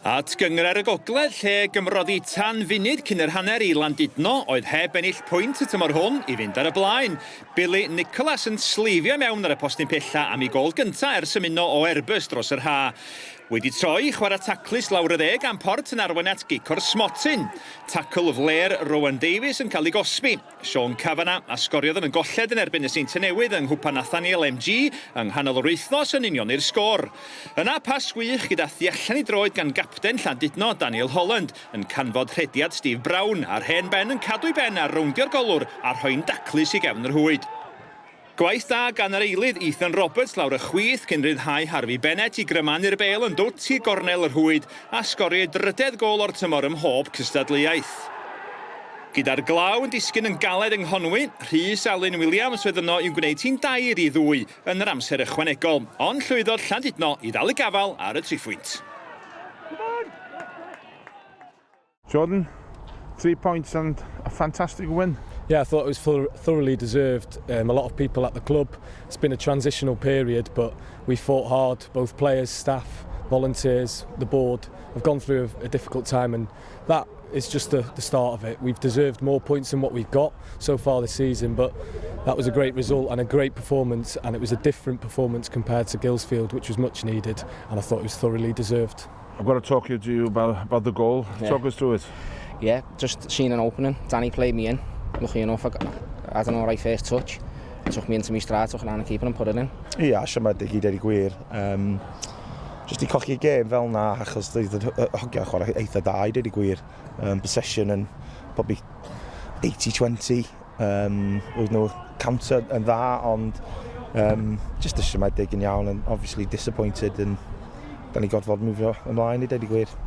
At Gynghrair y Gogledd lle gymrodd hi tan funud cyn yr hanner i Landudno oedd heb ennill pwynt y tymor hwn i fynd ar y blaen. Billy Nicholas yn sleifio i mewn ar y postyn pella am ei gôl gynta ers ymuno o Airbus dros yr ha. Wedi troi i chwarae taclus lawr y dde gan Port yn arwain at gic o'r smotyn. Tacl flêr Rowan Davies yn cael ei gosbi. Sean Cavanagh, a sgoriodd yn y golled yn erbyn y Seintiau Newydd yng Nghwpan Nathaniel MG yng nghanol yr wythnos yn unioni'r sgôr. Yna pas gwych gyda thu allan i droed gan gapten Llandudno, Daniel Holland, yn canfod rhediad Steve Brown, a'r hen ben yn cadw'i ben ar rowndio'r golwr a rhoi'n daclus i gefn yr rhwyd. Gwaith da gan yr eilydd Ethan Roberts lawr y chwith cyn rhyddhau Harvey Bennett i grymanu'r bêl yn dwt i gornel y rhwyd a sgorio ei drydedd gôl o'r tymor ym mhob cystadleuaeth. Gyda'r glaw yn disgyn yn galed yng Nghonwy, Rhys Alun Williams oedd yno i'w gwneud hi'n 2-2 yn yr amser ychwanegol, ond llwyddodd Llandudno i ddal y gafael ar y triphwynt. Jordan, three points and a fantastic win. Yeah, I thought it was thoroughly deserved. A lot of people at the club. It's been a transitional period, but we fought hard, both players, staff, volunteers, the board have gone through a difficult time, and that is just the start of it. We've deserved more points than what we've got so far this season, but that was a great result and a great performance, and it was a different performance compared to Guilsfield, which was much needed, and I thought it was thoroughly deserved. I've got to talk you to you about the goal. Yeah. Talk us through it. Yeah, just seen an opening. Danny played me in. Lucky enough, I had an alright first touch. Took me into my stride, took it on the keeper and put it in. Ia, siomedig i dweud y gwir. Just i colli gêm fel na, achos doedd y hogia chwarae eitha da i dweud y gwir. Possession yn probably 80-20. Oedd nhw counter yn dda, ond just y siomedig yn iawn and obviously disappointed and da ni gorfod mwfio ymlaen i dweud y gwir.